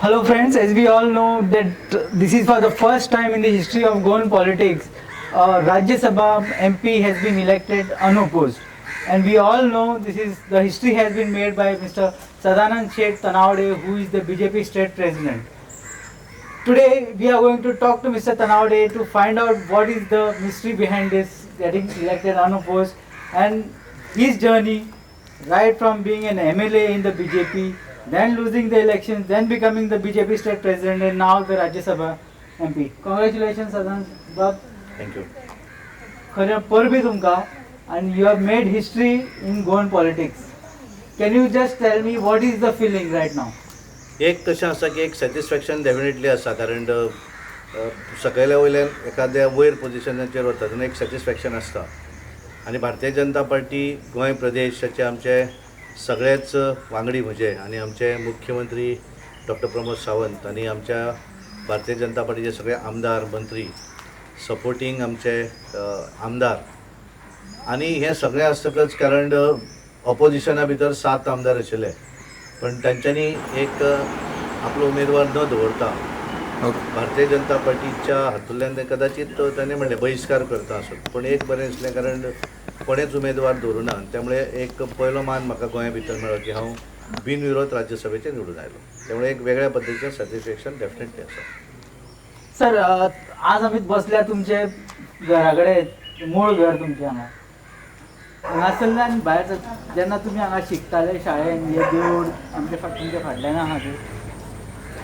Hello friends, as we all know that this is for the first time in the history of Goan politics, Rajya Sabha MP has been elected unopposed. And we all know this is the history has been made by Mr. Sadanand Shet Tanavade, who is the BJP state president. Today we are going to talk to Mr. Tanavade to find out what is the mystery behind this getting elected unopposed and his journey right from being an MLA in the BJP, then losing the elections, then becoming the BJP state president and now the Rajya Sabha MP. Congratulations, Sadanand Bab. Thank you. खरें परबी तुमकां and you have made history in Goan politics. Can you just tell me what is the feeling right now? एक कशें आसा की एक satisfaction definitely आसा, कारण सकयल्या वयल्यान एखाद्या वयर पोजिशनाचेर वता तेन्ना एक सॅटिस्फॅक्शन आसता. आनी भारतीय जनता पार्टी गोंय प्रदेशाचे आमचे सगळेच वांगडी म्हजे आनी आमचे मुख्यमंत्री डॉक्टर प्रमोद सावंत आनी आमच्या भारतीय जनता पार्टीचे सगळे आमदार, मंत्री, सपोर्टींग आमचे आमदार आनी हें सगळें आसतकच, कारण ऑपोजिशना भितर 7 आमदार आशिल्ले, पण तांच्यांनी एक आपलो उमेदवार न दवरता भारतीय जनता पार्टीच्या हातूंतल्यान ते कदाचित ताणें म्हणलें बहिश्कार करता आसत, पूण एक बरें दिसलें कारण कोणेच उमेदवार दवरूना. त्यामुळे एक पयलो मान म्हाका गोंया भितर मेळ्ळो की हांव बिनविरोध राज्यसभेचेर निवडून आयलो. त्यामुळे एक वेगळ्या पद्दतीचें सॅटिस्फॅक्शन डेफिनेटली आसा. सर, आज आमी बसल्या तुमचे घरा कडेन, मूळ घर तुमचें हांगा. हांगासरल्यान भायर जेन्ना तुमी हांगा शिकताले शाळेन, हे देवूळ आमचे तुमच्या फाटल्यान आहा तें,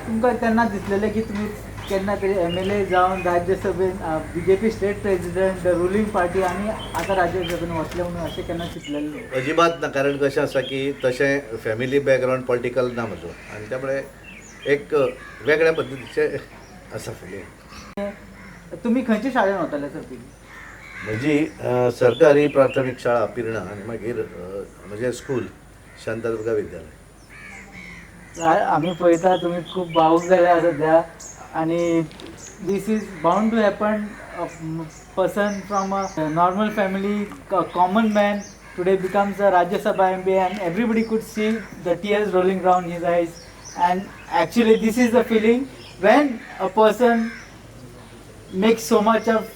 तुमकां तेन्ना दिसलेलें की तुमी केन्ना तरी एमएलए जावन राज्यसभेन BJP state president, the ruling party, आनी आतां राज्यसभेन वतले म्हणून अशें केन्ना चिंतलेलें? अजिबात ना, कारण कशें आसा की तशें फॅमिली बॅकग्रावंड पॉलिटिकल ना म्हजो आनी त्यामुळे एक वेगळ्या पद्दतीचें आसा फिलींग. तुमी खंयचे शाळेन वताले सर पयलीं? म्हजी सरकारी प्राथमीक शाळा पिर्णा आनी मागीर म्हजें स्कूल शांतादुर्गा विद्यालय. आमी पळयता तुमी खूब भावूक जाल्या सद्या आनी this is bound to happen. Person from a normal family, common man, today becomes a Rajya Sabha MP and everybody could see the tears rolling down his eyes, and actually this is the feeling when a person makes so much of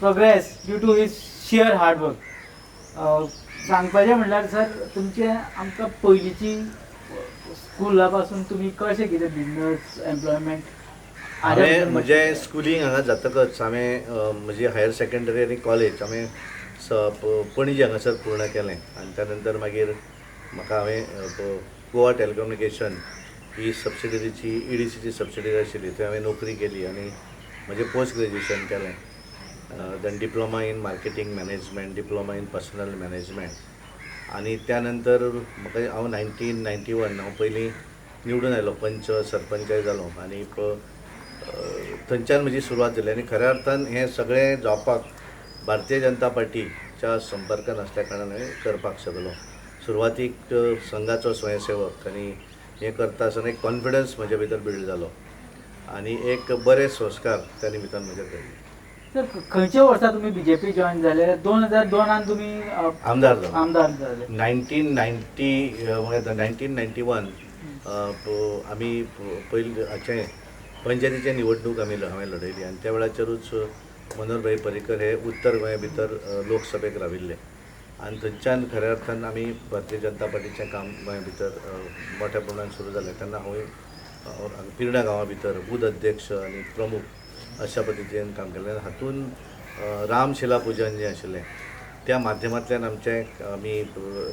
progress due to his sheer hard work. सांगपाचें म्हणल्यार sir, तुमचें आमकां पयलींची स्कुला पासून तुमी कशें कितें बिजनस एम्प्लॉयमेंट? हांवें म्हजें स्कुलींग हांगा जातकच हांवें म्हजी हायर सेकंडरी आनी कॉलेज हांवें पणजे हांगासर पूर्ण केलें आनी त्या नंतर मागीर म्हाका हांवें गोवा टेलिकम्युनिकेशन ही सबसिडरीची, ईडीसीची सबसिडरी आशिल्ली, थंय हांवें नोकरी केली आनी म्हजें पोस्ट ग्रेज्युएशन केलें, then diploma in marketing management, diploma in personnel management. आनी त्या नंतर म्हाका हांव 1991 हांव पयलीं निवडून आयलो, पंच सरपंचय जालो आनी थंयच्यान म्हजी सुरवात जाली. आनी खऱ्या अर्थान हें सगळें जावपाक भारतीय जनता पार्टीच्या संपर्कान आसल्या कारणान हांवें करपाक शकलो. सुरवातीक संघाचो स्वयंसेवक आनी हें करता आसतना एक कॉन्फिडन्स म्हज्या भितर बिल्ड जालो आनी एक बरे संस्कार त्या निमित्तान म्हजेर घडले. सर, खंयच्या वर्सा तुमी बीजेपी जॉयन जाले? 2002 तुमी आमदार जालो. आमदार जाले. 1990, 1991 आमी पयलीं हाचें पंचायतीचे निवडणूक आमी हांवें लढयली आनी त्या वेळाचेरूच मनोहर भाई पर्रीकर हे उत्तर गोंया भितर लोकसभेक राविल्ले आनी थंयच्यान खऱ्या अर्थान आमी भारतीय जनता पार्टीचें काम गोंया भितर मोठ्या प्रमाणान सुरू जालें. तेन्ना हांवूय पिर्णा गांवा भितर बूथ अध्यक्ष आनी प्रमुख अशा पद्दतीन काम केलें. हातूंत रामशिला पुजन जें आशिल्लें त्या माध्यमांतल्यान आमचें आमी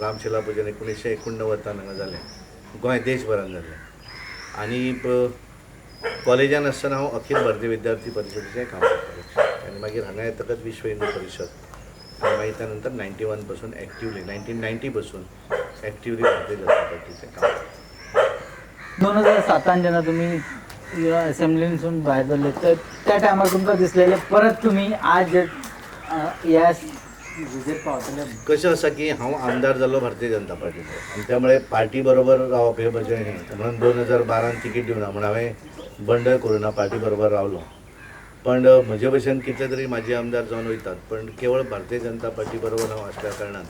रामशिला पुजन 1989 हांगा जालें, गोंय देशभरान जालें. आनी कॉलेजान आसतना हांव अखिल भारतीय विद्यार्थी परिशदेचें काम करतालें आनी मागीर हांगा येतकच विश्व हिंदू परिशद आनी मागीर त्या नंतर 91 पासून एक्टिवली, 1990 पासून एक्टिवली भारतीय जनता पार्टीचें काम. 2007 जेन्ना तुमी असेंब्लीनसून भायर जाले तर त्या टायमार तुमकां दिसलेलें परत तुमी आज ह्या हिजेर पावतले? कशें आसा की हांव आमदार जालो भारतीय जनता पार्टीचो आनी त्यामुळे पार्टी बरोबर रावप हें म्हजें हें म्हणून 2012 तिकीट दिवना म्हूण हांवें बंड करुना, पार्टी बरोबर रावलो. पण म्हजे भशेन कितले तरी म्हाजे आमदार जावन वयतात, पण केवळ भारतीय जनता पार्टी बरोबर हांव आसल्या कारणान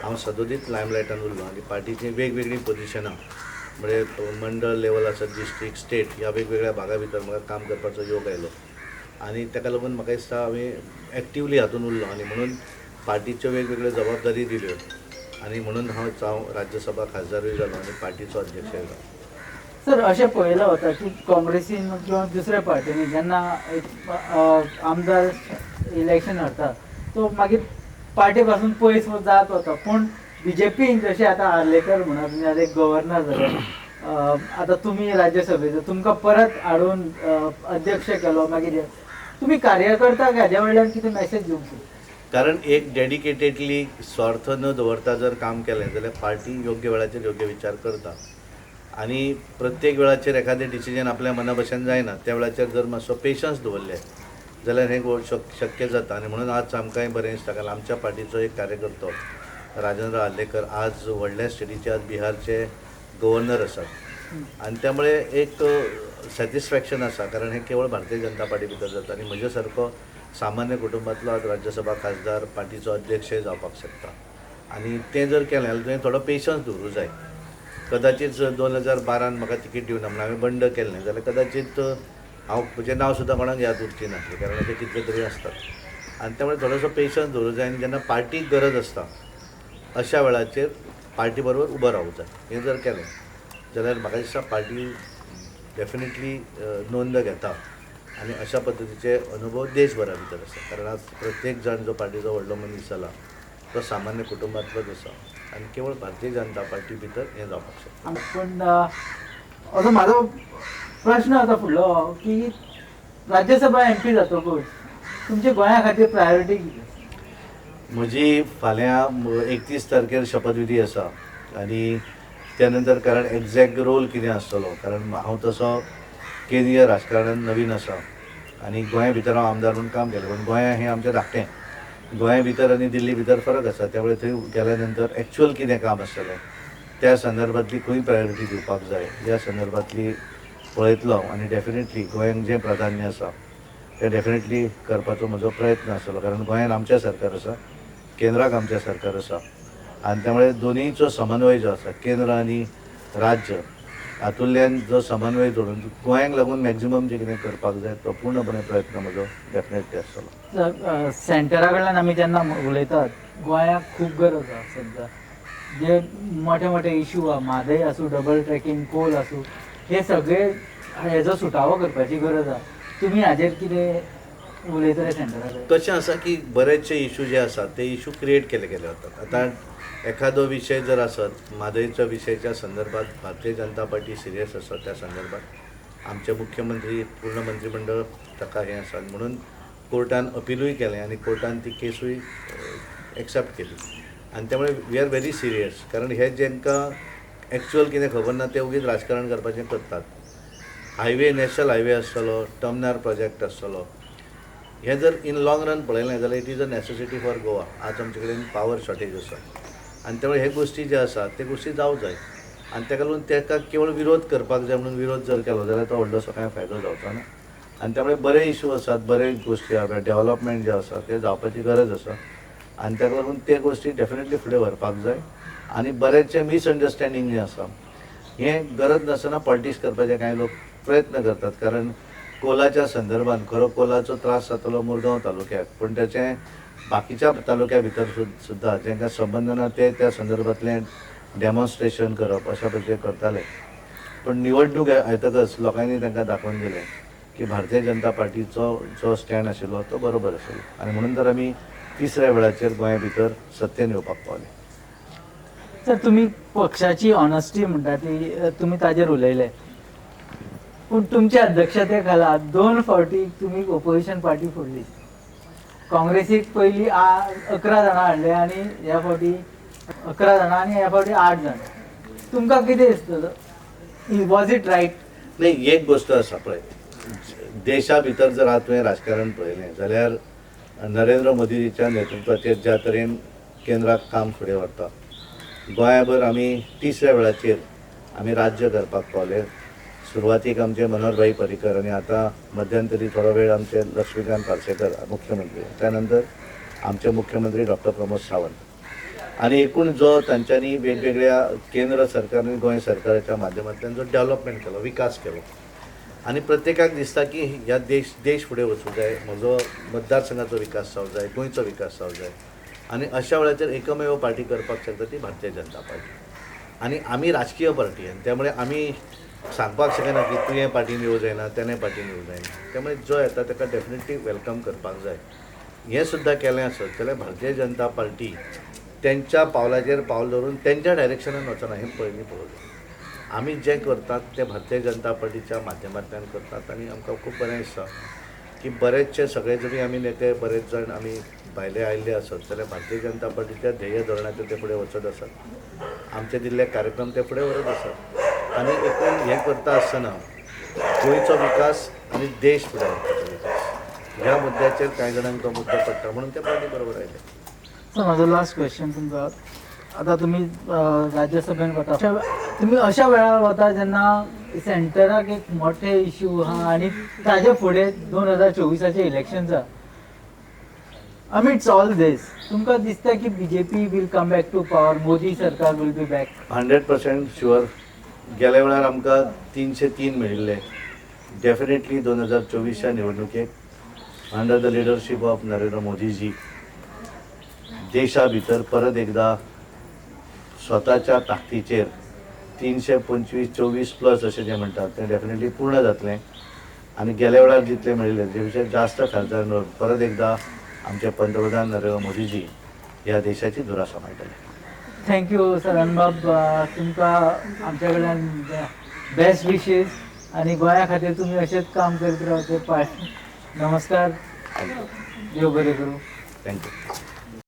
हांव सदोदीत लायमलायटान उरलो आनी पार्टीचीं वेगवेगळीं पोजिशनां म्हणजे मंडळ लेवल आसत, डिस्ट्रिक्ट, स्टेट ह्या वेगवेगळ्या भागा भितर म्हाका काम करपाचो योग आयलो आनी ताका लागून म्हाका दिसता हांवें एक्टिवली हातून उरलो आनी म्हणून पार्टीच्यो वेगवेगळ्यो जबाबदारी दिल्यो आनी म्हणून हांव राज्यसभा खासदारूय जालो आनी पार्टीचो अध्यक्षय जालो. सर, अशें पळयलां वता की काँग्रेसीन किंवा दुसऱ्या पार्टींनी जेन्ना एक आमदार इलेक्शन हरता तो मागीर पार्टी पासून पयस जात वता, पूण बीजेपीन जशें आतां आर्लेकर म्हणा तुमी आतां एक गव्हर्नर जाले, आतां तुमी राज्यसभेचो तुमकां परत हाडून अध्यक्ष केलो, मागीर तुमी कार्यकर्त्याक हाज्या वयल्यान कितें मॅसेज दिवंक शकता? कारण एक डेडिकेटेडली स्वार्थ न दवरता जर काम केलें जाल्यार पार्टी योग्य वेळाचेर योग्य विचार करता आनी प्रत्येक वेळाचेर एखादें डिसिजन आपल्या मना भशेन जायना त्या वेळाचेर जर मातसो पेशन्स दवरले जाल्यार हें शक्य जाता. आनी म्हणून आज आमकांय बरें दिसता कारण आमच्या पार्टीचो एक कार्यकर्तो राजेंद्र आर्लेकर आज व्हडल्या स्टेटीचे, आज बिहारचे गव्हर्नर आसात आनी त्यामुळे एक सॅटिस्फॅक्शन आसा कारण हें केवळ भारतीय जनता पार्टी भितर जाता आनी म्हजे सारको सामान्य कुटुंबांतलो आज राज्यसभा खासदार, पार्टीचो अध्यक्षय जावपाक शकता आनी तें जर केलें जाल्यार तुवें थोडो पेशन्स दवरूं जाय. कदाचित 2012 म्हाका तिकीट दिवना म्हणून हांवें बंड केल्लें जाल्यार कदाचित हांव म्हजें नांव सुद्दां कोणाक याद उरची नासली कारण अशें कितले तरी आसतात आनी त्यामुळे थोडोसो पेशन्स दवरूं जाय आनी जेन्ना पार्टीक गरज आसता अशा वेळाचेर पार्टी बरोबर उबो रावूं जाय. हें जर केलें जाल्यार म्हाका दिसता पार्टी डेफिनेटली नोंद घेता आनी अशा पद्दतीचे अनुभव देशभरा भितर आसा कारण आज प्रत्येक जाण जो पार्टीचो व्हडलो मनीस जाला तो सामान्य कुटुंबांतलोच आसा आनी केवळ भारतीय जनता पार्टी भितर हें जावपाक शकता. पूण असो म्हाजो प्रश्न आसा फुडलो की राज्यसभा एम पी जातकूच तुमच्या गोंया खातीर प्रायोरिटी कितें? म्हजी फाल्यां 31 तारखेर शपथविधी आसा आनी त्या नंतर कारण एग्जॅक्ट रोल कितें आसतलो कारण हांव तसो केंद्रीय राजकारणान नवीन आसा आनी गोंया भितर हांव आमदार म्हणून काम केलें, पूण गोंया हें आमचें धाकटें, गोंया भितर आनी दिल्ली भितर फरक आसा. त्यामुळे थंय गेल्या नंतर एक्चुअल कितें काम आसतलें त्या संदर्भांतली खंय प्रायोरिटी दिवपाक जाय ह्या संदर्भांतली पळयतलो आनी डेफिनेटली गोंयांक जें प्राधान्य आसा तें डेफिनेटली करपाचो म्हजो प्रयत्न आसतलो कारण गोंयान आमचें सरकार आसा, केंद्राक आमचें सरकार आसा आनी त्यामुळे दोनीचो समन्वय जो आसा केंद्र आनी राज्य हातूंतल्यान जो समन्वय जोडून गोंयांक लागून मॅक्झिमम जें कितें करपाक जाय तो पूर्णपणे प्रयत्न म्हजो डेफिनेटली आसतलो. सेंटरा कडल्यान आमी जेन्ना उलयतात गोंयाक खूब गरज आसा सद्या, जे मोठे मोठे इशू आहा, म्हादय आसूं, डबल ट्रॅकिंग, कोल आसूं, हे सगळे हेजो सुटावो करपाची गरज आहा. तुमी हाजेर कितें उलयतले सेंटरा कडेन? कशें आसा की बरेचशे इशू जे आसात ते इशू क्रिएट केले गेले वतात. आतां एखादो विशय जर आसत म्हादयच्या विशयाच्या संदर्भात भारतीय जनता पार्टी सिरियस आसा त्या संदर्भात आमचे मुख्यमंत्री पूर्ण मंत्रीमंडळ ताका हें आसा म्हणून कोर्टान अपिलूय केलें आनी कोर्टान ती केसूय एक्सेप्ट केली आनी त्यामुळे we are very serious कारण हे जेंकां एक्चुअल कितें खबर ना ते ओगीच राजकारण करपाचें करतात. हायवे, नॅशनल हायवे आसतलो, टर्मनार प्रोजेक्ट आसतलो, हें जर इन लाँग रन पळयलें जाल्यार it is a necessity for Goa. आज आमचे कडेन पावर शॉर्टेज आसा आनी त्यामुळे हे गोश्टी ज्यो आसात ते गोश्टी जावं जाय आनी ताका लागून ताका केवळ विरोध करपाक जाय म्हणून विरोध जर केलो जाल्यार तो व्हडलोसो कांय फायदो जावचो ना आनी त्यामुळे बरे इशू आसात, बरे गोश्टी आसा, डेवलपमेंट जें आसा तें जावपाची गरज आसा आनी ताका लागून ते गोश्टी डेफिनेटली फुडें व्हरपाक जाय आनी बरेचशें मिसअंडरस्टँडींग जें आसा हें गरज नासतना पॉलिटिक्स करपाचे कांय लोक प्रयत्न करतात कारण कोलाच्या संदर्भात खरो कोलाचो त्रास जातलो मुरगांव तालुक्याक, पूण तेचें बाकीच्या तालुक्या भितर सुद्दां जांकां संबंद ना ते त्या संदर्भांतलें डेमॉन्स्ट्रेशन करप अशा पद्दतीन करताले. पूण निवडणूक येतकच लोकांनी तांकां दाखोवन दिलें की भारतीय जनता पार्टीचो जो स्टँड आशिल्लो तो बरोबर आशिल्लो आनी म्हणून तर आमी तिसऱ्या वेळाचेर गोंया भितर सत्तेन येवपाक पावले. सर, तुमी पक्षाची ऑनेस्टी म्हणटा ती तुमी ताजेर उलयले, पूण तुमच्या अध्यक्षते खाला 2 फावटी तुमी ओपोजिशन पार्टी फोडली. काँग्रेसीक पयली 11 जाणां हाडले आनी ह्या फावटी 11 जाणां आनी ह्या फावटी 8 जाणां. तुमकां कितें दिसता, वॉज it right? नाही, एक गोश्ट आसा पळय, देशा भितर जर आज तुवें राजकारण पळयलें जाल्यार नरेंद्र मोदीच्या नेतृत्वाचेर ज्या तरेन केंद्राक काम फुडें व्हरता, गोंयाभर आमी तिसऱ्या वेळाचेर आमी राज्य करपाक पावले. सुरवातीक आमचे मनोहरभाई पर्रीकर आनी आतां मध्यंतरी थोडो वेळ आमचे लक्ष्मीकांत पार्सेकर मुख्यमंत्री, त्यानंतर आमचे मुख्यमंत्री डॉक्टर प्रमोद सावंत. आनी एकूण जो तांच्यांनी वेगवेगळ्या केंद्र सरकार आनी गोंय सरकाराच्या माध्यमांतल्यान जो डेवलपमेंट केलो, विकास केलो आनी प्रत्येकाक दिसता की ह्या देश देश फुडें वचूंक जाय, म्हजो मतदारसंघाचो विकास जावंक जाय, गोंयचो विकास जावंक जाय आनी अशा वेळाचेर एकमेव पार्टी करपाक शकता ती भारतीय जनता पार्टी. आनी आमी राजकीय पार्टी आनी त्यामुळे आमी सांगपाक शकना की तुवें पार्टीन येवं जायना, तेणें पार्टीन येवं जायना. त्यामुळे जो येता ताका डेफिनेटली welcome करपाक जाय. हें सुद्दां केलें आसत जाल्यार भारतीय जनता पार्टी तेंच्या पावलाचेर पावल दवरून तेंच्या डायरेक्शनान वचना हें पयलीं पळोवंक जाय. आमी जें करतात तें भारतीय जनता पार्टीच्या माध्यमांतल्यान करतात आनी आमकां खूब बरें दिसता की बरेचशे सगळे जरी आमी नेते बरेच जाण आमी भायले आयिल्ले आसत जाल्यार भारतीय जनता पार्टीच्या ध्येय धोरणाचेर ते फुडें वचत आसात, आमचे दिल्ले कार्यक्रम ते फुडें व्हरत आसात आनी एकूण हें करता आसतना गोंयचो विकास आनी देश फुडें व्हरपाचो विकास ह्या मुद्द्याचेर कांय जाणांक तो मुद्दो पडटा म्हणून ते पार्टी बरोबर आयले. सो म्हाजो लास्ट क्वेश्चन तुमकां, आतां तुमी राज्यसभेन वता, तुमी अशा वेळार वता जेन्ना सेंटराक एक मोठे इश्यू आहा आनी ताजे फुडें 2024 इलेक्शन आहा. अमिड्स्ट ऑल दीस तुमकां दिसता की BJP will come back to power, Modi सरकार will be back? 100% sure. गेल्या वेळार आमकां 303 मेळिल्ले, definitely 2024 निवडणुकेक under the leadership of Narendra Modiji देशा भितर परत एकदा स्वताच्या ताकदीचेर 325-24 प्लस अशें जें म्हणटात तें डेफिनेटली पूर्ण जातलें आनी गेल्या वेळार जितले मेळिल्ले ते पेक्षा जास्त खासदार मेळून परत एकदा आमचे पंतप्रधान नरेंद्र मोदीजी ह्या देशाची धुरा सांबाळटले. Thank you सदानबाब, तुमकां आमच्या कडल्यान बेस्ट विशीस आनी गोंया खातीर तुमी अशेंच काम करीत रावचें. नमस्कार, देव बरें करूं. Thank you.